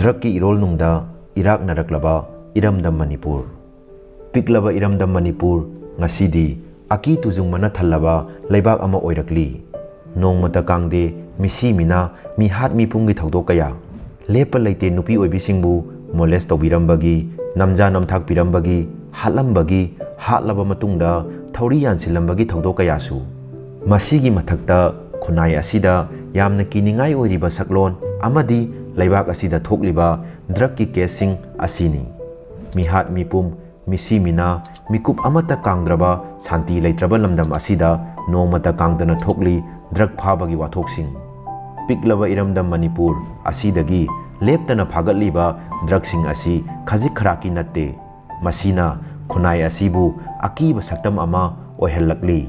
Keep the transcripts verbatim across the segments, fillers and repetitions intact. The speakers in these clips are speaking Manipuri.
ꯗ꯭ꯔꯛꯀꯤ ꯏꯔꯣꯜꯅꯨꯡꯗ ꯏꯔꯥꯛꯅꯔꯛꯂꯕ ꯏꯔꯝꯗꯝ ꯃꯅꯤꯄꯨꯔ꯫ ꯄꯤꯛꯂꯕ ꯏꯔꯝꯗꯝ ꯃꯅꯤꯄꯨꯔ ꯉꯁꯤꯗꯤ ꯑꯀꯤ ꯇꯨꯖꯨꯡꯕꯅ ꯊꯜꯂꯕ ꯂꯩꯕꯥꯛ ꯑꯃ ꯑꯣꯏꯔꯛꯂꯤ꯫ ꯅꯣꯡꯃꯇ ꯀꯥꯡꯗꯦ ꯃꯤꯁꯤ ꯃꯤꯅꯥ, ꯃꯤꯍꯥꯠ ꯃꯤꯄꯨꯝꯒꯤ ꯊꯧꯗꯣꯛ ꯀꯌꯥ꯫ ꯂꯦꯞꯄ ꯂꯩꯇꯦ ꯅꯨꯄꯤ ꯑꯣꯏꯕꯤꯁꯤꯡꯕꯨ ꯃꯣꯂꯦꯁ ꯇꯧꯕꯤꯔꯝꯕꯒꯤ, ꯅꯝꯖꯥ ꯅꯝꯊꯥꯛꯄꯤꯔꯝꯕꯒꯤ, ꯍꯥꯠꯂꯝꯕꯒꯤ, ꯍꯥꯠꯂꯕ ꯃꯇꯨꯡꯗ ꯊꯧꯔꯤ ꯌꯥꯟꯁꯤꯜꯂꯝꯕꯒꯤ ꯊꯧꯗꯣꯛ ꯀꯌꯥꯁꯨ꯫ ꯃꯁꯤꯒꯤ ꯃꯊꯛꯇ ꯈꯨꯟꯅꯥꯏ ꯑꯁꯤꯗ ꯌꯥꯝꯅ ꯀꯤꯅꯤꯡꯉꯥꯏ ꯑꯣꯏꯔꯤꯕ ꯁꯛꯂꯣꯟ ꯑꯃꯗꯤ ꯂꯩꯕꯥꯛ ꯑꯁꯤꯗ ꯊꯣꯛꯂꯤꯕ ꯗ꯭ꯔꯛꯀꯤ ꯀꯦꯁꯁꯤꯡ ꯑꯁꯤꯅꯤ꯫ ꯃꯤꯍꯥꯠ ꯃꯤꯄꯨꯝ, ꯃꯤꯁꯤ ꯃꯤꯅꯥ, ꯃꯤꯀꯨꯞ ꯑꯃꯠꯇ ꯀꯥꯡꯗ꯭ꯔꯕ, ꯁꯥꯟꯇꯤ ꯂꯩꯇ꯭ꯔꯕ ꯂꯝꯗꯝ ꯑꯁꯤꯗ ꯅꯣꯡꯃꯇ ꯀꯥꯡꯗꯅ ꯊꯣꯛꯂꯤ ꯗ꯭ꯔꯛ ꯐꯥꯕꯒꯤ ꯋꯥꯊꯣꯛꯁꯤꯡ꯫ ꯄꯤꯛꯂꯕ ꯏꯔꯝꯗꯝ ꯃꯅꯤꯄꯨꯔ ꯑꯁꯤꯗꯒꯤ ꯂꯦꯞꯇꯅ ꯐꯥꯒꯠꯂꯤꯕ ꯗ꯭ꯔꯛꯁꯤꯡ ꯑꯁꯤ ꯈꯖꯤꯛ ꯈꯔꯥꯛꯀꯤ ꯅꯠꯇꯦ꯫ ꯃꯁꯤꯅ ꯈꯨꯟꯅꯥꯏ ꯑꯁꯤꯕꯨ ꯑꯀꯤꯕ ꯁꯛꯇꯝ ꯑꯃ ꯑꯣꯏꯍꯜꯂꯛꯂꯤ꯫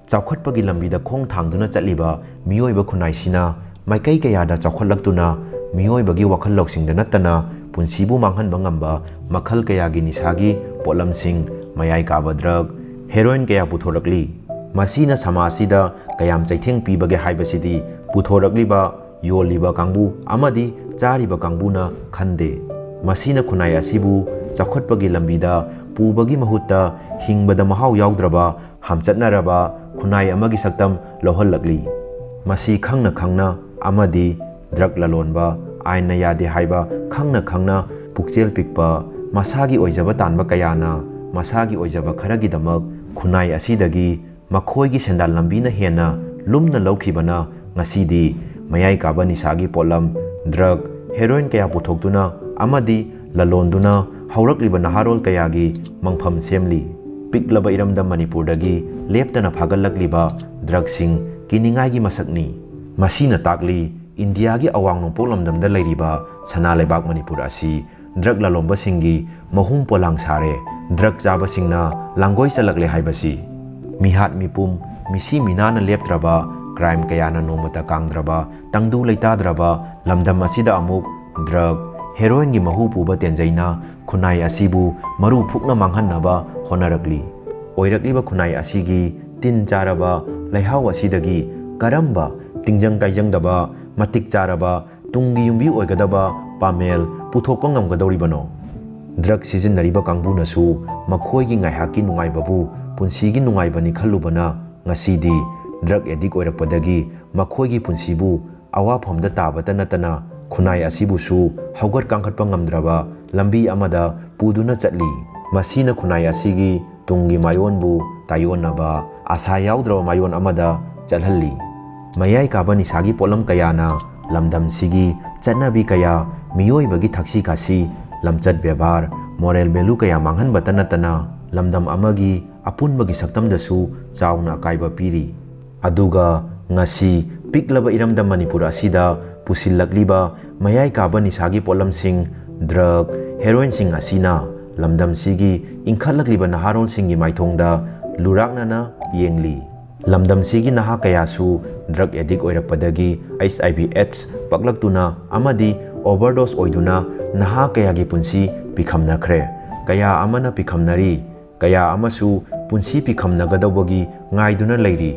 ꯆꯥꯎꯈꯠꯄꯒꯤ ꯂꯝꯕꯤꯗ ꯈꯣꯡ ꯊꯥꯡꯗꯨꯅ ꯆꯠꯂꯤꯕ ꯃꯤꯑꯣꯏꯕ ꯈꯨꯟꯅꯥꯏꯁꯤꯅ ꯃꯥꯏꯀꯩ ꯀꯌꯥꯗ ꯆꯥꯎꯈꯠꯂꯛꯇꯨꯅ ꯃꯤꯑꯣꯏꯕꯒꯤ ꯋꯥꯈꯜ ꯂꯧꯁꯤꯡꯗ ꯅꯠꯇꯅ ꯄꯨꯟꯁꯤꯕꯨ ꯃꯥꯡꯍꯟꯕ ꯉꯝꯕ ꯃꯈꯜ ꯀꯌꯥꯒꯤ ꯅꯤꯁꯥꯒꯤ ꯄꯣꯠꯂꯝꯁꯤꯡ, ꯃꯌꯥꯏ ꯀꯥꯕ ꯗ꯭ꯔꯒ, ꯍꯦꯔꯣꯏꯟ ꯀꯌꯥ ꯄꯨꯊꯣꯔꯛꯂꯤ꯫ ꯃꯁꯤꯅ ꯁꯃꯥꯖꯁꯤꯗ ꯀꯌꯥꯝ ꯆꯩꯊꯦꯡ ꯄꯤꯕꯒꯦ ꯍꯥꯏꯕꯁꯤꯗꯤ ꯄꯨꯊꯣꯔꯛꯂꯤꯕ, ꯌꯣꯜꯂꯤꯕ ꯀꯥꯡꯕꯨ ꯑꯃꯗꯤ ꯆꯥꯔꯤꯕ ꯀꯥꯡꯕꯨꯅ ꯈꯟꯗꯦ꯫ ꯃꯁꯤꯅ ꯈꯨꯟꯅꯥꯏ ꯑꯁꯤꯕꯨ ꯆꯥꯎꯈꯠꯄꯒꯤ ꯂꯝꯕꯤꯗ ꯄꯨꯕꯒꯤ ꯃꯍꯨꯠꯇ ꯍꯤꯡꯕꯗ ꯃꯍꯥꯎ ꯌꯥꯎꯗ꯭ꯔꯕ, ꯍꯥꯝꯆꯠꯅꯔꯕ ꯈꯨꯟꯅꯥꯏ ꯑꯃꯒꯤ ꯁꯛꯇꯝ ꯂꯧꯍꯜꯂꯛꯂꯤ꯫ ꯃꯁꯤ ꯈꯪꯅ ꯈꯪꯅ ꯑꯃꯗꯤ ꯗ꯭ꯔꯒ ꯂꯂꯣꯟꯕ, ꯑꯥꯏꯟꯅ ꯌꯥꯗꯦ ꯍꯥꯏꯕ ꯈꯪꯅ ꯈꯪꯅ ꯄꯨꯛꯆꯦꯜ ꯄꯤꯛꯄ, ꯃꯁꯥꯒꯤ ꯑꯣꯏꯖꯕ ꯇꯥꯟꯕ ꯀꯌꯥꯅ ꯃꯁꯥꯒꯤ ꯑꯣꯏꯖꯕ ꯈꯔꯒꯤꯗꯃꯛ ꯈꯨꯟꯅꯥꯏ ꯑꯁꯤꯗꯒꯤ ꯃꯈꯣꯏꯒꯤ ꯁꯦꯟꯗꯥꯟ ꯂꯝꯕꯤꯅ ꯍꯦꯟꯅ ꯂꯨꯝꯅ ꯂꯧꯈꯤꯕꯅ ꯉꯁꯤꯗꯤ ꯃꯌꯥꯏ ꯀꯥꯕ ꯅꯤꯁꯥꯒꯤ ꯄꯣꯠꯂꯝ, ꯗ꯭ꯔꯒ, ꯍꯦꯔꯣꯏꯟ ꯀꯌꯥ ꯄꯨꯊꯣꯛꯇꯨꯅ ꯑꯃꯗꯤ ꯂꯂꯣꯟꯗꯨꯅ ꯍꯧꯔꯛꯂꯤꯕ ꯅꯍꯥꯔꯣꯜ ꯀꯌꯥꯒꯤ ꯃꯪꯐꯝ ꯁꯦꯝꯂꯤ꯫ ꯄꯤꯛꯂꯕ ꯏꯔꯝꯗꯝ ꯃꯅꯤꯄꯨꯔꯗꯒꯤ ꯂꯦꯞꯇꯅ ꯐꯥꯒꯠꯂꯛꯂꯤꯕ ꯗ꯭ꯔꯒꯁꯤꯡ ꯀꯤꯅꯤꯡꯉꯥꯏꯒꯤ ꯃꯁꯛꯅꯤ꯫ ꯃꯁꯤꯅ ꯇꯥꯛꯂꯤ, ꯏꯟꯗꯤꯌꯥꯒꯤ ꯑꯋꯥꯡ ꯅꯣꯡꯄꯣꯛ ꯂꯝꯗꯝꯗ ꯂꯩꯔꯤꯕ ꯁꯅꯥ ꯂꯩꯕꯥꯛ ꯃꯅꯤꯄꯨꯔ ꯑꯁꯤ ꯗ꯭ꯔꯒ ꯂꯂꯣꯟꯕꯁꯤꯡꯒꯤ ꯃꯍꯨꯝ ꯄꯣꯂꯥꯡ ꯁꯥꯔꯦ, ꯗ꯭ꯔꯒ ꯆꯥꯕꯁꯤꯡꯅ ꯂꯥꯡꯒꯣꯏ ꯆꯜꯂꯛꯂꯦ ꯍꯥꯏꯕꯁꯤ꯫ ꯃꯤꯍꯥꯠ ꯃꯤꯄꯨꯝ, ꯃꯤꯁꯤ ꯃꯤꯅꯥꯅ ꯂꯦꯞꯇ꯭ꯔꯕ, ꯀ꯭ꯔꯥꯏꯝ ꯀꯌꯥꯅ ꯅꯣꯡꯃꯇ ꯀꯥꯡꯗ꯭ꯔꯕ, ꯇꯪꯗꯨ ꯂꯩꯇꯥꯗ꯭ꯔꯕ ꯂꯝꯗꯝ ꯑꯁꯤꯗ ꯑꯃꯨꯛ ꯗ꯭ꯔꯒ, ꯍꯦꯔꯣꯏꯟꯒꯤ ꯃꯍꯨ ꯄꯨꯕ ꯇꯦꯟꯖꯩꯅ ꯈꯨꯟꯅꯥꯏ ꯑꯁꯤꯕꯨ ꯃꯔꯨ ꯐꯨꯛꯅ ꯃꯥꯡꯍꯟꯅꯕ ꯍꯣꯠꯅꯔꯛꯂꯤ꯫ ꯑꯣꯏꯔꯛꯂꯤꯕ ꯈꯨꯟꯅꯥꯏ ꯑꯁꯤꯒꯤ ꯇꯤꯟ ꯆꯥꯔꯕ ꯂꯩꯍꯥꯎ ꯑꯁꯤꯗꯒꯤ ꯀꯔꯝꯕ ꯇꯤꯡꯖꯪ ꯀꯥꯏꯖꯪꯗꯕ, ꯃꯇꯤꯛ ꯆꯥꯔꯕ ꯇꯨꯡꯒꯤ ꯌꯨꯝꯕꯤ ꯑꯣꯏꯒꯗꯕ ꯄꯥꯃꯦꯜ ꯄꯨꯊꯣꯛꯄ ꯉꯝꯒꯗꯧꯔꯤꯕꯅꯣ? ꯗ꯭ꯔꯒ ꯁꯤꯖꯤꯟꯅꯔꯤꯕ ꯀꯥꯡꯕꯨꯅꯁꯨ ꯃꯈꯣꯏꯒꯤ ꯉꯥꯏꯍꯥꯛꯀꯤ ꯅꯨꯡꯉꯥꯏꯕꯕꯨ ꯄꯨꯟꯁꯤꯒꯤ ꯅꯨꯡꯉꯥꯏꯕꯅꯤ ꯈꯜꯂꯨꯕꯅ ꯉꯁꯤꯗꯤ ꯗ꯭ꯔꯒ ꯑꯦꯗꯤꯛ ꯑꯣꯏꯔꯛꯄꯗꯒꯤ ꯃꯈꯣꯏꯒꯤ ꯄꯨꯟꯁꯤꯕꯨ ꯑꯋꯥꯐꯝꯗ ꯇꯥꯕꯇ ꯅꯠꯇꯅ ꯈꯨꯟꯅꯥꯏ ꯑꯁꯤꯕꯨꯁꯨ ꯍꯧꯒꯠ ꯀꯥꯡꯈꯠꯄ ꯉꯝꯗ꯭ꯔꯕ ꯂꯝꯕꯤ ꯑꯃꯗ ꯄꯨꯗꯨꯅ ꯆꯠꯂꯤ꯫ ꯃꯁꯤꯅ ꯈꯨꯟꯅꯥꯏ ꯑꯁꯤꯒꯤ ꯇꯨꯡꯒꯤ ꯃꯥꯏꯑꯣꯟꯕꯨ ꯇꯥꯏꯑꯣꯟꯅꯕ ꯑꯁꯥ ꯌꯥꯎꯗ꯭ꯔꯕ ꯃꯥꯏꯑꯣꯟ ꯑꯃꯗ ꯆꯠꯍꯜꯂꯤ꯫ ꯃꯌꯥꯏ ꯀꯥꯕ ꯅꯤꯁꯥꯒꯤ ꯄꯣꯠꯂꯝ ꯀꯌꯥꯅ ꯂꯝꯗꯝꯁꯤꯒꯤ ꯆꯠꯅꯕꯤ ꯀꯌꯥ, ꯃꯤꯑꯣꯏꯕꯒꯤ ꯊꯛꯁꯤ ꯈꯥꯁꯤ, ꯂꯝꯆꯠ ꯕꯦꯕꯥꯔ, moral value ꯀꯌꯥ ꯃꯥꯡꯍꯟꯕꯇ ꯅꯠꯇꯅ ꯂꯝꯗꯝ ꯑꯃꯒꯤ ꯑꯄꯨꯟꯕꯒꯤ ꯁꯛꯇꯝꯗꯁꯨ ꯆꯥꯎꯅ ꯑꯀꯥꯏꯕ ꯄꯤꯔꯤ꯫ ꯑꯗꯨꯒ ꯉꯁꯤ ꯄꯤꯛꯂꯕ ꯏꯔꯝꯗꯝ ꯃꯅꯤꯄꯨꯔ ꯑꯁꯤꯗ ꯄꯨꯁꯤꯜꯂꯛꯂꯤꯕ ꯃꯌꯥꯏ ꯀꯥꯕ ꯅꯤꯁꯥꯒꯤ ꯄꯣꯠꯂꯝꯁꯤꯡ, ꯗ꯭ꯔꯒ, ꯍꯦꯔꯣꯏꯟꯁꯤꯡ ꯑꯁꯤꯅ ꯂꯝꯗꯝꯁꯤꯒꯤ ꯏꯟꯈꯠꯂꯛꯂꯤꯕ ꯅꯍꯥꯔꯣꯜꯁꯤꯡꯒꯤ ꯃꯥꯏꯊꯣꯡꯗ ꯂꯨꯔꯥꯛꯅꯅ ꯌꯦꯡꯂꯤ꯫ ꯂꯝꯗꯝꯁꯤꯒꯤ ꯅꯍꯥ ꯀꯌꯥꯁꯨ ꯗ꯭ꯔꯒ ꯑꯦꯗꯤꯛ ꯑꯣꯏꯔꯛꯄꯗꯒꯤ ꯑꯩꯆ ꯑꯥꯏ ꯚꯤ ꯑꯦꯗꯁ ꯄꯛꯂꯛꯇꯨꯅ ꯑꯃꯗꯤ ꯑꯣꯚꯔꯗꯣꯁ ꯑꯣꯏꯗꯨꯅ ꯅꯍꯥ ꯀꯌꯥꯒꯤ ꯄꯨꯟꯁꯤ ꯄꯤꯈꯝꯅꯈ꯭ꯔꯦ꯫ ꯀꯌꯥ ꯑꯃꯅ ꯄꯤꯈꯝꯅꯔꯤ, ꯀꯌꯥ ꯑꯃꯁꯨ ꯄꯨꯟꯁꯤ ꯄꯤꯈꯝꯅꯒꯗꯧꯕꯒꯤ ꯉꯥꯏꯗꯨꯅ ꯂꯩꯔꯤ꯫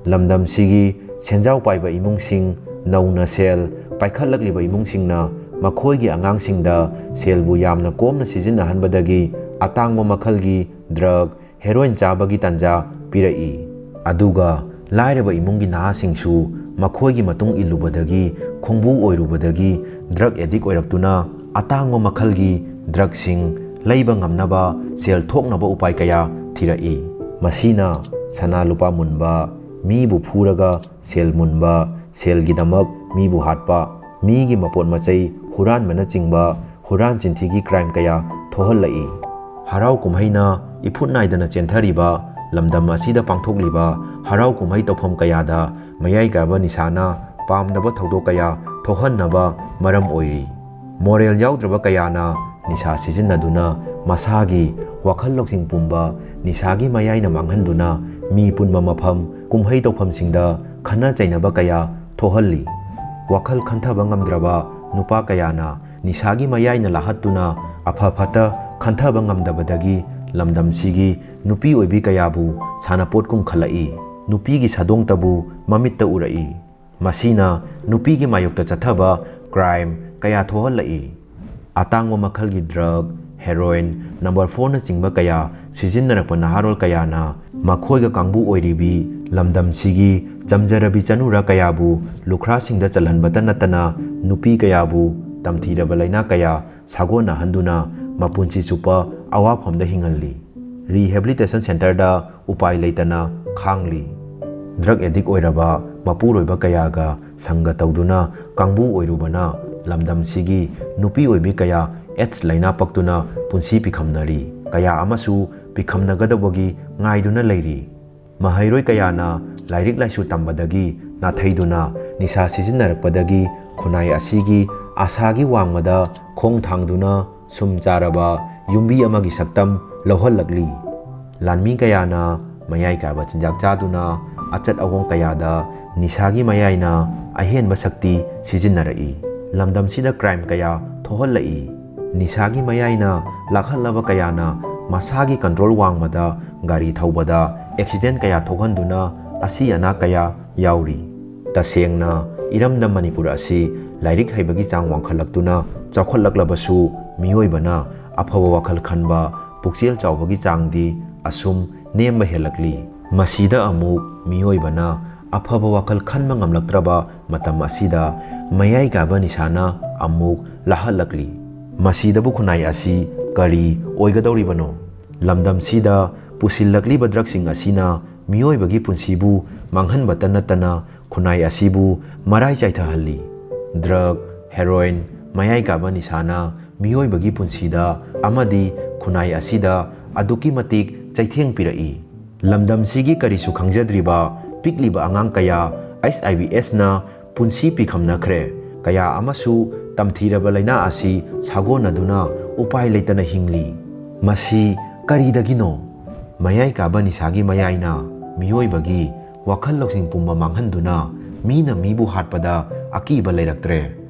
ꯂꯝꯗꯝꯁꯤꯒꯤ ꯁꯦꯟꯖꯥꯎ ꯄꯥꯏꯕ ꯏꯃꯨꯡꯁꯤꯡ, ꯅꯧꯅ ꯁꯦꯜ ꯄꯥꯏꯈꯠꯂꯛꯂꯤꯕ ꯏꯃꯨꯡꯁꯤꯡꯅ ꯃꯈꯣꯏꯒꯤ ꯑꯉꯥꯡꯁꯤꯡꯗ ꯁꯦꯜꯕꯨ ꯌꯥꯝꯅ ꯀꯣꯝꯅ ꯁꯤꯖꯤꯟꯅꯍꯟꯕꯗꯒꯤ ꯑꯇꯥꯡꯕ ꯃꯈꯜꯒꯤ ꯗ꯭ꯔꯒ, ꯍꯦꯔꯣꯏꯟ ꯆꯥꯕꯒꯤ ꯇꯥꯟꯖꯥ ꯄꯤꯔꯛꯏ꯫ ꯑꯗꯨꯒ ꯂꯥꯏꯔꯕ ꯏꯃꯨꯡꯒꯤ ꯅꯍꯥꯁꯤꯡꯁꯨ ꯃꯈꯣꯏꯒꯤ ꯃꯇꯨꯡ ꯏꯜꯂꯨꯕꯗꯒꯤ, ꯈꯣꯡꯕꯨ ꯑꯣꯏꯔꯨꯕꯗꯒꯤ ꯗ꯭ꯔꯒ ꯑꯦꯗꯤꯛ ꯑꯣꯏꯔꯛꯇꯨꯅ ꯑꯇꯥꯡꯕ ꯃꯈꯜꯒꯤ ꯗ꯭ꯔꯒꯁꯤꯡ ꯂꯩꯕ ꯉꯝꯅꯕ ꯁꯦꯜ ꯊꯣꯛꯅꯕ ꯎꯄꯥꯏ ꯀꯌꯥ ꯊꯤꯔꯛꯏ꯫ ꯃꯁꯤꯅ ꯁꯅꯥ ꯂꯨꯄꯥ ꯃꯨꯟꯕ, ꯃꯤꯕꯨ ꯐꯨꯔꯒ ꯁꯦꯜ ꯃꯨꯟꯕ, ꯁꯦꯜꯒꯤꯗꯃꯛ ꯃꯤꯕꯨ ꯍꯥꯠꯄ, ꯃꯤꯒꯤ ꯃꯄꯣꯠ ꯃꯆꯩ ꯍꯨꯔꯥꯟꯕꯅꯆꯤꯡꯕ ꯍꯨꯔꯥꯟ ꯆꯤꯟꯊꯤꯒꯤ ꯀ꯭ꯔꯥꯏꯝ ꯀꯌꯥ ꯊꯣꯛꯍꯜꯂꯛꯏ꯫ ꯍꯔꯥꯎ ꯀꯨꯝꯍꯩꯅ ꯏꯐꯨꯠ ꯅꯥꯏꯗꯅ ꯆꯦꯟꯊꯔꯤꯕ ꯂꯝꯗꯝ ꯑꯁꯤꯗ ꯄꯥꯡꯊꯣꯛꯂꯤꯕ ꯍꯔꯥꯎ ꯀꯨꯝꯍꯩ ꯇꯧꯐꯝ ꯀꯌꯥꯗ ꯃꯌꯥꯏ ꯀꯥꯕ ꯅꯤꯁꯥꯅ ꯄꯥꯝꯗꯕ ꯊꯧꯗꯣꯛ ꯀꯌꯥ ꯊꯣꯛꯍꯟꯅꯕ ꯃꯔꯝ ꯑꯣꯏꯔꯤ꯫ ꯃꯣꯔꯦꯜ ꯌꯥꯎꯗ꯭ꯔꯕ ꯀꯌꯥꯅ ꯅꯤꯁꯥ ꯁꯤꯖꯤꯟꯅꯗꯨꯅ ꯃꯁꯥꯒꯤ ꯋꯥꯈꯜ ꯂꯧꯁꯤꯡ ꯄꯨꯝꯕ ꯅꯤꯁꯥꯒꯤ ꯃꯌꯥꯏꯅ ꯃꯥꯡꯍꯟꯗꯨꯅ ꯃꯤ ꯄꯨꯟꯕ ꯃꯐꯝ ꯀꯨꯝꯍꯩ ꯇꯧꯐꯝꯁꯤꯡꯗ ꯈꯠꯅ ꯆꯩꯅꯕ ꯀꯌꯥ ꯊꯣꯛꯍꯜꯂꯤ꯫ ꯋꯥꯈꯜ ꯈꯟꯊꯕ ꯉꯝꯗ꯭ꯔꯕ ꯅꯨꯄꯥ ꯀꯌꯥꯅ ꯅꯤꯁꯥꯒꯤ ꯃꯌꯥꯏꯅ ꯂꯥꯍꯠꯇꯨꯅ ꯑꯐ ꯐꯠꯇ ꯈꯟꯊꯕ ꯉꯝꯗꯕꯗꯒꯤ ꯂꯝꯗꯝꯁꯤꯒꯤ ꯅꯨꯄꯤ ꯑꯣꯏꯕꯤ ꯀꯌꯥꯕꯨ ꯁꯥꯟꯅꯄꯣꯠ ꯀꯨꯝꯈꯠꯂꯛꯏ꯫ ꯅꯨꯄꯤꯒꯤ ꯁꯥꯗꯣꯡꯇꯕꯨ ꯃꯃꯤꯠꯇ ꯎꯔꯛꯏ꯫ ꯃꯁꯤꯅ ꯅꯨꯄꯤꯒꯤ ꯃꯥꯌꯣꯛꯇ ꯆꯠꯊꯕ ꯀ꯭ꯔꯥꯏꯝ ꯀꯌꯥ ꯊꯣꯛꯍꯜꯂꯛꯏ꯫ ꯑꯇꯥꯡꯕ ꯃꯈꯜꯒꯤ ꯗ꯭ꯔꯒ, ꯍꯦꯔꯣꯏꯟ, ꯅꯝꯕꯔ ꯐꯣꯔꯅꯆꯤꯡꯕ ꯀꯌꯥ ꯁꯤꯖꯤꯟꯅꯔꯛꯄ ꯅꯍꯥꯔꯣꯜ ꯀꯌꯥꯅ ꯃꯈꯣꯏꯒ ꯀꯥꯡꯕꯨ ꯑꯣꯏꯔꯤꯕꯤ ꯂꯝꯗꯝꯁꯤꯒꯤ ꯆꯝꯖꯔꯕꯤ ꯆꯅꯨꯔꯥ ꯀꯌꯥꯕꯨ ꯂꯨꯈ꯭ꯔꯥꯁꯤꯡꯗ ꯆꯜꯍꯟꯕꯇ ꯅꯠꯇꯅ ꯅꯨꯄꯤ ꯀꯌꯥꯕꯨ ꯇꯝꯊꯤꯔꯕ ꯂꯥꯏꯅꯥ ꯀꯌꯥ ꯁꯥꯒꯣꯟꯅꯍꯟꯗꯨꯅ ꯃꯄꯨꯟꯁꯤ ꯆꯨꯞꯄ ꯑꯋꯥꯐꯝꯗ ꯍꯤꯡꯍꯜꯂꯤ꯫ ꯔꯤꯍꯦꯕꯤꯂꯤꯇꯦꯁꯟ ꯁꯦꯟꯇꯔꯗ ꯎꯄꯥꯏ ꯂꯩꯇꯅ ꯈꯥꯡꯂꯤ꯫ ꯗ꯭ꯔꯒ ꯑꯦꯗꯤꯛ ꯑꯣꯏꯔꯕ ꯃꯄꯨꯔꯣꯏꯕ ꯀꯌꯥꯒ ꯁꯪꯒ ꯇꯧꯗꯨꯅ ꯀꯥꯡꯕꯨ ꯑꯣꯏꯔꯨꯕꯅ ꯂꯝꯗꯝꯁꯤꯒꯤ ꯅꯨꯄꯤ ꯑꯣꯏꯕꯤ ꯀꯌꯥ ꯑꯦꯗꯁ ꯂꯥꯏꯅꯥ ꯄꯛꯇꯨꯅ ꯄꯨꯟꯁꯤ ꯄꯤꯈꯝꯅꯔꯤ꯫ ꯀꯌꯥ ꯑꯃꯁꯨ ꯄꯤꯈꯝꯅꯒꯗꯕꯒꯤ ꯉꯥꯏꯗꯨꯅ ꯂꯩꯔꯤ꯫ ꯃꯍꯩꯔꯣꯏ ꯀꯌꯥꯅ ꯂꯥꯏꯔꯤꯛ ꯂꯥꯏꯁꯨ ꯇꯝꯕꯗꯒꯤ ꯅꯥꯊꯩꯗꯨꯅ ꯅꯤꯁꯥ ꯁꯤꯖꯤꯟꯅꯔꯛꯄꯗꯒꯤ ꯈꯨꯟꯅꯥꯏ ꯑꯁꯤꯒꯤ ꯑꯥꯁꯥꯒꯤ ꯋꯥꯡꯃꯗ ꯈꯣꯡ ꯊꯥꯡꯗꯨꯅ ꯁꯨꯝ ꯆꯥꯔꯕ ꯌꯨꯝꯕꯤ ꯑꯃꯒꯤ ꯁꯛꯇꯝ ꯂꯧꯍꯜꯂꯛꯂꯤ꯫ ꯂꯥꯟꯃꯤ ꯀꯌꯥꯅ ꯃꯌꯥꯏ ꯀꯥꯕ ꯆꯤꯟꯖꯥꯛ ꯆꯥꯗꯨꯅ ꯑꯆꯠ ꯑꯋꯣꯡ ꯀꯌꯥꯗ ꯅꯤꯁꯥꯒꯤ ꯃꯌꯥꯏꯅ ꯑꯍꯦꯟꯕ ꯁꯛꯇꯤ ꯁꯤꯖꯤꯟꯅꯔꯛꯏ꯫ ꯂꯝꯗꯝꯁꯤꯗ ꯀ꯭ꯔꯥꯏꯝ ꯀꯌꯥ ꯊꯣꯛꯍꯜꯂꯛꯏ꯫ ꯅꯤꯁꯥꯒꯤ ꯃꯌꯥꯏꯅ ꯂꯥꯛꯍꯜꯂꯕ ꯀꯌꯥꯅ ꯃꯁꯥꯒꯤ ꯀꯟꯇ꯭ꯔꯣꯜ ꯋꯥꯡꯃꯗ ꯒꯥꯔꯤ ꯊꯧꯕꯗ ꯑꯦꯛꯁꯤꯗꯦꯟ ꯀꯌꯥ ꯊꯣꯛꯍꯟꯗꯨꯅ ꯑꯁꯤ ꯑꯅꯥ ꯀꯌꯥ ꯌꯥꯎꯔꯤ꯫ ꯇꯁꯦꯡꯅ ꯏꯔꯝꯗꯝ ꯃꯅꯤꯄꯨꯔ ꯑꯁꯤ ꯂꯥꯏꯔꯤꯛ ꯍꯩꯕꯒꯤ ꯆꯥꯡ ꯋꯥꯡꯈꯠꯂꯛꯇꯨꯅ ꯆꯥꯎꯈꯠꯂꯛꯂꯕꯁꯨ ꯃꯤꯑꯣꯏꯕꯅ ꯑꯐꯕ ꯋꯥꯈꯜ ꯈꯟꯕ, ꯄꯨꯛꯆꯦꯜ ꯆꯥꯎꯕꯒꯤ ꯆꯥꯡꯗꯤ ꯑꯁꯨꯝ ꯅꯦꯝꯕ ꯍꯦꯜꯂꯛꯂꯤ꯫ ꯃꯁꯤꯗ ꯑꯃꯨꯛ ꯃꯤꯑꯣꯏꯕꯅ ꯑꯐꯕ ꯋꯥꯈꯜ ꯈꯟꯕ ꯉꯝꯂꯛꯇ꯭ꯔꯕ ꯃꯇꯝ ꯑꯁꯤꯗ ꯃꯌꯥꯏ ꯀꯥꯕ ꯅꯤꯁꯥꯅ ꯑꯃꯨꯛ ꯂꯥꯍꯜꯂꯛꯂꯤ꯫ ꯃꯁꯤꯗꯕꯨ ꯈꯨꯟꯅꯥꯏ ꯑꯁꯤ ꯀꯔꯤ ꯑꯣꯏꯒꯗꯧꯔꯤꯕꯅꯣ? ꯂꯝꯗꯝꯁꯤꯗ ꯄꯨꯁꯤꯜꯂꯛꯂꯤꯕ ꯗ꯭ꯔꯒꯁꯤꯡ ꯑꯁꯤꯅ ꯃꯤꯑꯣꯏꯕꯒꯤ ꯄꯨꯟꯁꯤꯕꯨ ꯃꯥꯡꯍꯟꯕꯇ ꯅꯠꯇꯅ ꯈꯨꯟꯅꯥꯏ ꯑꯁꯤꯕꯨ ꯃꯔꯥꯏ ꯆꯥꯏꯊꯍꯜꯂꯤ꯫ ꯗ꯭ꯔꯒ, ꯍꯦꯔꯣꯏꯟ, ꯃꯌꯥꯏ ꯀꯥꯕ ꯅꯤꯁꯥꯅ ꯃꯤꯑꯣꯏꯕꯒꯤ ꯄꯨꯟꯁꯤꯗ ꯑꯃꯗꯤ ꯈꯨꯟꯅꯥꯏ ꯑꯁꯤꯗ ꯑꯗꯨꯛꯀꯤ ꯃꯇꯤꯛ ꯆꯩꯊꯦꯡ ꯄꯤꯔꯛꯏ꯫ ꯂꯝꯗꯝꯁꯤꯒꯤ ꯀꯔꯤꯁꯨ ꯈꯪꯖꯗ꯭ꯔꯤꯕ ꯄꯤꯛꯂꯤꯕ ꯑꯉꯥꯡ ꯀꯌꯥ ꯑꯩꯆ ꯑꯥꯏ ꯚꯤ ꯑꯦꯁꯅ ꯄꯨꯟꯁꯤ ꯄꯤꯈꯝꯅꯈ꯭ꯔꯦ꯫ ꯀꯌꯥ ꯑꯃꯁꯨ ꯇꯝꯊꯤꯔꯕ ꯂꯥꯏꯅꯥ ꯑꯁꯤ ꯁꯥꯒꯣꯟꯅꯗꯨꯅ ꯎꯄꯥꯏ ꯂꯩꯇꯅ ꯍꯤꯡꯂꯤ꯫ ꯃꯁꯤ ꯀꯔꯤꯗꯒꯤꯅꯣ? ꯃꯌꯥꯏ ꯀꯥꯕ ꯅꯤꯁꯥꯒꯤ ꯃꯌꯥꯏꯅ ꯃꯤꯑꯣꯏꯕꯒꯤ ꯋꯥꯈꯜ ꯂꯧꯁꯤꯡ ꯄꯨꯝꯕ ꯃꯥꯡꯍꯟꯗꯨꯅ ꯃꯤꯅ ꯃꯤꯕꯨ ꯍꯥꯠꯄꯗ ꯑꯀꯤꯕ ꯂꯩꯔꯛꯇ꯭ꯔꯦ꯫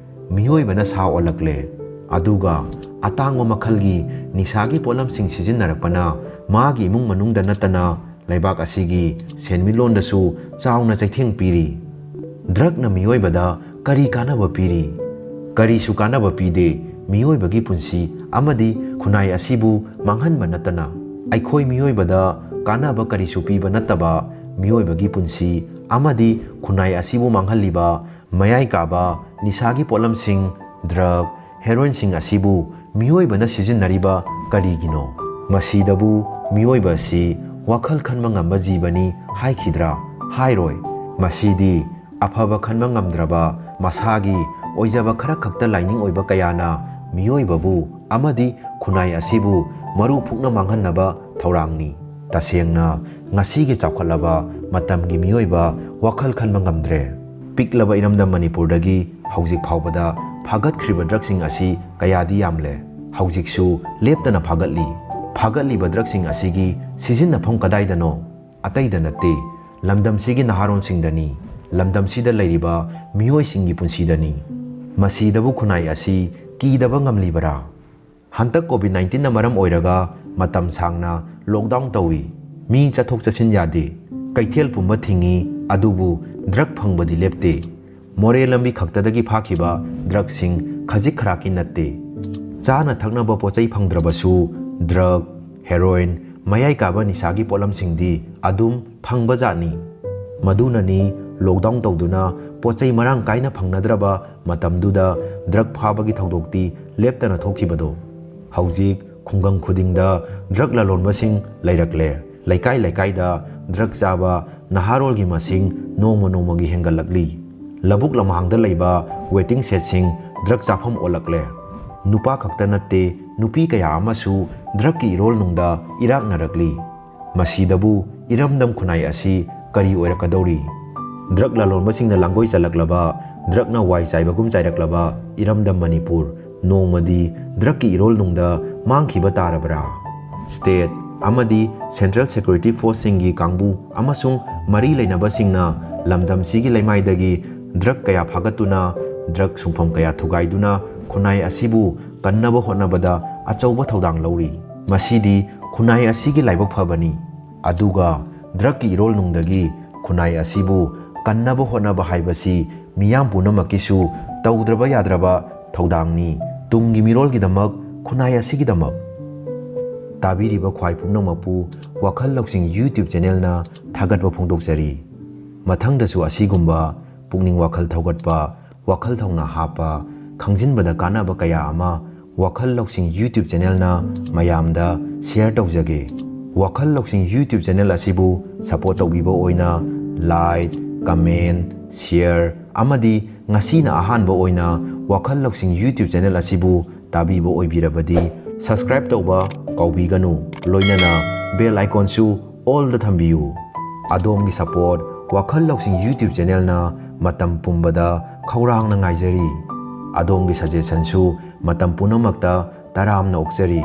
ꯃꯤꯑꯣꯏꯕꯅ ꯁꯥ ꯑꯣꯜꯂꯛꯂꯦ꯫ ꯑꯗꯨꯒ ꯑꯇꯥꯡꯕ ꯃꯈꯜꯒꯤ ꯅꯤꯁꯥꯒꯤ ꯄꯣꯠꯂꯝꯁꯤꯡ ꯁꯤꯖꯤꯟꯅꯔꯛꯄꯅ ꯃꯥꯒꯤ ꯏꯃꯨꯡ ꯃꯅꯨꯡꯗ ꯅꯠꯇꯅ ꯂꯩꯕꯥꯛ ꯑꯁꯤꯒꯤ ꯁꯦꯟꯃꯤꯠꯂꯣꯟꯗꯁꯨ ꯆꯥꯎꯅ ꯆꯩꯊꯦꯡ ꯄꯤꯔꯤ꯫ ꯗ꯭ꯔꯒꯅ ꯃꯤꯑꯣꯏꯕꯗ ꯀꯔꯤ ꯀꯥꯟꯅꯕ ꯄꯤꯔꯤ? ꯀꯔꯤꯁꯨ ꯀꯥꯟꯅꯕ ꯄꯤꯗꯦ꯫ ꯃꯤꯑꯣꯏꯕꯒꯤ ꯄꯨꯟꯁꯤ ꯑꯃꯗꯤ ꯈꯨꯟꯅꯥꯏ ꯑꯁꯤꯕꯨ ꯃꯥꯡꯍꯟꯕ ꯅꯠꯇꯅ꯫ ꯑꯩꯈꯣꯏ ꯃꯤꯑꯣꯏꯕꯗ ꯀꯥꯟꯅꯕ ꯀꯔꯤꯁꯨ ꯄꯤꯕ ꯅꯠꯇꯕ ꯃꯤꯑꯣꯏꯕꯒꯤ ꯄꯨꯟꯁꯤ ꯑꯃꯗꯤ ꯈꯨꯟꯅꯥꯏ ꯑꯁꯤꯕꯨ ꯃꯥꯡꯍꯜꯂꯤꯕ ꯃꯌꯥꯏ ꯀꯥꯕ ꯅꯤꯁꯥꯒꯤ ꯄꯣꯠꯂꯝꯁꯤꯡ, ꯗ꯭ꯔꯒ, ꯍꯦꯔꯣꯏꯟꯁꯤꯡ ꯑꯁꯤꯕꯨ ꯃꯤꯑꯣꯏꯕꯅ ꯁꯤꯖꯤꯟꯅꯔꯤꯕ ꯀꯔꯤꯒꯤꯅꯣ? ꯃꯁꯤꯗꯕꯨ ꯃꯤꯑꯣꯏꯕ ꯑꯁꯤ ꯋꯥꯈꯜ ꯈꯟꯕ ꯉꯝꯕ ꯖꯤꯕꯅꯤ ꯍꯥꯏꯈꯤꯗ꯭ꯔꯥ? ꯍꯥꯏꯔꯣꯏ꯫ ꯃꯁꯤꯗꯤ ꯑꯐꯕ ꯈꯟꯕ ꯉꯝꯗ꯭ꯔꯕ, ꯃꯁꯥꯒꯤ ꯑꯣꯏꯖꯕ ꯈꯔ ꯈꯛꯇ ꯂꯥꯏꯅꯤꯡ ꯑꯣꯏꯕ ꯀꯌꯥꯅ ꯃꯤꯑꯣꯏꯕꯕꯨ ꯑꯃꯗꯤ ꯈꯨꯟꯅꯥꯏ ꯑꯁꯤꯕꯨ ꯃꯔꯨ ꯐꯨꯛꯅ ꯃꯥꯡꯍꯟꯅꯕ ꯊꯧꯔꯥꯡꯅꯤ꯫ ꯇꯁꯦꯡꯅ, ꯉꯁꯤꯒꯤ ꯆꯥꯎꯈꯠꯂꯕ ꯃꯇꯝꯒꯤ ꯃꯤꯑꯣꯏꯕ ꯋꯥꯈꯜ ꯈꯟꯕ ꯉꯝꯗ꯭ꯔꯦ꯫ ꯄꯤꯛꯂꯕ ꯏꯔꯝꯗꯝ ꯃꯅꯤꯄꯨꯔꯗꯒꯤ ꯍꯧꯖꯤꯛ ꯐꯥꯎꯕꯗ ꯐꯥꯒꯠꯈ꯭ꯔꯤꯕ ꯗ꯭ꯔꯒꯁꯤꯡ ꯑꯁꯤ ꯀꯌꯥꯗꯤ ꯌꯥꯝꯂꯦ꯫ ꯍꯧꯖꯤꯛꯁꯨ ꯂꯦꯞꯇꯅ ꯐꯥꯒꯠꯂꯤ꯫ ꯐꯥꯒꯠꯂꯤꯕ ꯗ꯭ꯔꯒꯁꯤꯡ ꯑꯁꯤꯒꯤ ꯁꯤꯖꯤꯟꯅꯐꯝ ꯀꯗꯥꯏꯗꯅꯣ? ꯑꯇꯩꯗ ꯅꯠꯇꯦ, ꯂꯝꯗꯝꯁꯤꯒꯤ ꯅꯍꯥꯔꯣꯟꯁꯤꯡꯗꯅꯤ, ꯂꯝꯗꯝꯁꯤꯗ ꯂꯩꯔꯤꯕ ꯃꯤꯑꯣꯏꯁꯤꯡꯒꯤ ꯄꯨꯟꯁꯤꯗꯅꯤ꯫ ꯃꯁꯤꯗꯕꯨ ꯈꯨꯟꯅꯥꯏ ꯑꯁꯤ ꯀꯤꯗꯕ ꯉꯝꯂꯤꯕꯔꯥ? ꯍꯟꯗꯛ ꯀꯣꯚꯤꯗ ꯅꯥꯏꯟꯇꯤꯟꯅ ꯃꯔꯝ ꯑꯣꯏꯔꯒ ꯃꯇꯝ ꯁꯥꯡꯅ ꯂꯣꯛꯗꯥꯎꯟ ꯇꯧꯏ꯫ ꯃꯤ ꯆꯠꯊꯣꯛ ꯆꯠꯁꯤꯟ ꯌꯥꯗꯦ꯫ ꯀꯩꯊꯦꯜ ꯄꯨꯝꯕ ꯊꯤꯡꯏ, ꯑꯗꯨꯕꯨ ꯗ꯭ꯔꯒ ꯐꯪꯕꯗꯤ ꯂꯦꯞꯇꯦ꯫ ꯃꯣꯔꯦ ꯂꯝꯕꯤ ꯈꯛꯇꯗꯒꯤ ꯐꯥꯈꯤꯕ ꯗ꯭ꯔꯒꯁꯤꯡ ꯈꯖꯤꯛ ꯈꯔꯥꯛꯀꯤ ꯅꯠꯇꯦ꯫ ꯆꯥꯅ ꯊꯛꯅꯕ ꯄꯣꯠ ꯆꯩ ꯐꯪꯗ꯭ꯔꯕꯁꯨ ꯗ꯭ꯔꯒ, ꯍꯦꯔꯣꯏꯟ, ꯃꯌꯥꯏ ꯀꯥꯕ ꯅꯤꯁꯥꯒꯤ ꯄꯣꯠꯂꯝꯁꯤꯡꯗꯤ ꯑꯗꯨꯝ ꯐꯪꯕꯖꯥꯠꯅꯤ꯫ ꯃꯗꯨꯅꯅꯤ ꯂꯣꯛꯗꯥꯎꯟ ꯇꯧꯗꯨꯅ ꯄꯣꯠ ꯆꯩ ꯃꯔꯥꯡ ꯀꯥꯏꯅ ꯐꯪꯅꯗ꯭ꯔꯕ ꯃꯇꯝꯗꯨꯗ ꯗ꯭ꯔꯒ ꯐꯥꯕꯒꯤ ꯊꯧꯗꯣꯛꯇꯤ ꯂꯦꯞꯇꯅ ꯊꯣꯛꯈꯤꯕꯗꯣ꯫ ꯍꯧꯖꯤꯛ ꯈꯨꯡꯒꯪ ꯈꯨꯗꯤꯡꯗ ꯗ꯭ꯔꯒ ꯂꯂꯣꯟꯕꯁꯤꯡ ꯂꯩꯔꯛꯂꯦ꯫ ꯂꯩꯀꯥꯏ ꯂꯩꯀꯥꯏꯗ ꯗ꯭ꯔꯒ ꯆꯥꯕ ꯅꯍꯥꯔꯣꯜꯒꯤ ꯃꯁꯤꯡ ꯅꯣꯡꯃ ꯅꯣꯡꯃꯒꯤ ꯍꯦꯟꯒꯠꯂꯛꯂꯤ꯫ ꯂꯧꯕꯨꯛ ꯂꯝꯍꯥꯡꯗ ꯂꯩꯕ ꯋꯦꯇꯤꯡ ꯁꯦꯗꯁꯤꯡ ꯗ꯭ꯔꯒ ꯆꯥꯐꯝ ꯑꯣꯜꯂꯛꯂꯦ꯫ ꯅꯨꯄꯥ ꯈꯛꯇ ꯅꯠꯇꯦ, ꯅꯨꯄꯤ ꯀꯌꯥ ꯑꯃꯁꯨ ꯗ꯭ꯔꯒꯀꯤ ꯏꯔꯣꯜꯅꯨꯡꯗ ꯏꯔꯥꯛꯅꯔꯛꯂꯤ꯫ ꯃꯁꯤꯗꯕꯨ ꯏꯔꯝꯗꯝ ꯈꯨꯟꯅꯥꯏ ꯑꯁꯤ ꯀꯔꯤ ꯑꯣꯏꯔꯛꯀꯗꯧꯔꯤ? ꯗ꯭ꯔꯒ ꯂꯂꯣꯟꯕꯁꯤꯡꯅ ꯂꯥꯡꯒꯣꯏ ꯆꯜꯂꯛꯂꯕ, ꯗ꯭ꯔꯒꯅ ꯋꯥꯏ ꯆꯥꯏꯕꯒꯨꯝ ꯆꯥꯏꯔꯛꯂꯕ ꯏꯔꯝꯗꯝ ꯃꯅꯤꯄꯨꯔ ꯅꯣꯡꯃꯗꯤ ꯗ꯭ꯔꯒꯀꯤ ꯏꯔꯣꯜꯅꯨꯡꯗ ꯃꯥꯡꯈꯤꯕ ꯇꯥꯔꯕ꯭ꯔꯥ? ꯁ꯭ꯇꯦꯠ ꯑꯃꯗꯤ ꯁꯦꯟꯇ꯭ꯔꯦꯜ ꯁꯦꯀ꯭ꯌꯨꯔꯤꯇꯤ ꯐꯣꯔꯁꯁꯤꯡꯒꯤ ꯀꯥꯡꯕꯨ ꯑꯃꯁꯨꯡ ꯃꯔꯤ ꯂꯩꯅꯕꯁꯤꯡꯅ ꯂꯝꯗꯝꯁꯤꯒꯤ ꯂꯩꯃꯥꯏꯗꯒꯤ ꯗ꯭ꯔꯒ ꯀꯌꯥ ꯐꯥꯒꯠꯇꯨꯅ, ꯗ꯭ꯔꯒ ꯁꯨꯡꯐꯝ ꯀꯌꯥ ꯊꯨꯒꯥꯏꯗꯨꯅ ꯈꯨꯟꯅꯥꯏ ꯑꯁꯤꯕꯨ ꯀꯟꯅꯕ ꯍꯣꯠꯅꯕꯗ ꯑꯆꯧꯕ ꯊꯧꯗꯥꯡ ꯂꯧꯔꯤ꯫ ꯃꯁꯤꯗꯤ ꯈꯨꯟꯅꯥꯏ ꯑꯁꯤꯒꯤ ꯂꯥꯏꯕꯛ ꯐꯕꯅꯤ꯫ ꯑꯗꯨꯒ ꯗ꯭ꯔꯒꯀꯤ ꯏꯔꯣꯜꯅꯨꯡꯗꯒꯤ ꯈꯨꯟꯅꯥꯏ ꯑꯁꯤꯕꯨ ꯀꯟꯅꯕ ꯍꯣꯠꯅꯕ ꯍꯥꯏꯕꯁꯤ ꯃꯤꯌꯥꯝ ꯄꯨꯝꯅꯃꯛꯀꯤꯁꯨ ꯇꯧꯗ꯭ꯔꯕ ꯌꯥꯗ꯭ꯔꯕ ꯊꯧꯗꯥꯡꯅꯤ ꯇꯨꯡꯒꯤ ꯃꯤꯔꯣꯜꯒꯤꯗꯃꯛ, ꯈꯨꯟꯅꯥꯏ ꯑꯁꯤꯒꯤꯗꯃꯛ꯫ ꯇꯥꯕꯤꯔꯤꯕ ꯈ꯭ꯋꯥꯏ ꯄꯨꯝꯅꯃꯛꯄꯨ ꯋꯥꯈꯜ ꯂꯧꯁꯤꯡ YouTube channelꯅ ꯊꯥꯒꯠꯄ ꯐꯣꯡꯗꯣꯛꯆꯔꯤ꯫ ꯃꯊꯪꯗꯁꯨ ꯑꯁꯤꯒꯨꯝꯕ ꯄꯨꯛꯅꯤꯡ ꯋꯥꯈꯜ ꯊꯧꯒꯠꯄ, ꯋꯥꯈꯜ ꯊꯧꯅꯥ ꯍꯥꯞꯄ, ꯈꯪꯖꯤꯟꯕꯗ ꯀꯥꯟꯅꯕ ꯀꯌꯥ ꯑꯃ ꯋꯥꯈꯜ ꯂꯧꯁꯤꯡ YouTube channelꯅ ꯃꯌꯥꯝꯗ share ꯇꯧꯖꯒꯦ꯫ ꯋꯥꯈꯜ ꯂꯧꯁꯤꯡ YouTube channel ꯑꯁꯤꯕꯨ support ꯇꯧꯕꯤꯕ ꯑꯣꯏꯅ like, comment, share ꯑꯃꯗꯤ ꯉꯁꯤꯅ ꯑꯍꯥꯟꯕ ꯑꯣꯏꯅ ꯋꯥꯈꯜ ꯂꯧꯁꯤꯡ YouTube channel ꯑꯁꯤꯕꯨ ꯇꯥꯕꯤꯕ ꯑꯣꯏꯕꯤꯔꯕꯗꯤ subscribe ꯇꯧꯕ ꯀꯥꯎꯕꯤꯒꯅꯨ꯫ ꯂꯣꯏꯅꯅ bell iconꯁꯨ allꯗ ꯊꯝꯕꯤꯌꯨ꯫ ꯑꯗꯣꯝꯒꯤ support ꯋꯥꯈꯜ ꯂꯧꯁꯤꯡ YouTube channelꯅ ꯃꯇꯝ ꯄꯨꯝꯕꯗ ꯈꯧꯔꯥꯡꯅ ꯉꯥꯏꯖꯔꯤ꯫ ꯑꯗꯣꯝꯒꯤ suggestionꯁꯨ ꯃꯇꯝ ꯄꯨꯝꯅꯃꯛꯇ ꯇꯔꯥꯝꯅ ꯑꯣꯛꯆꯔꯤ꯫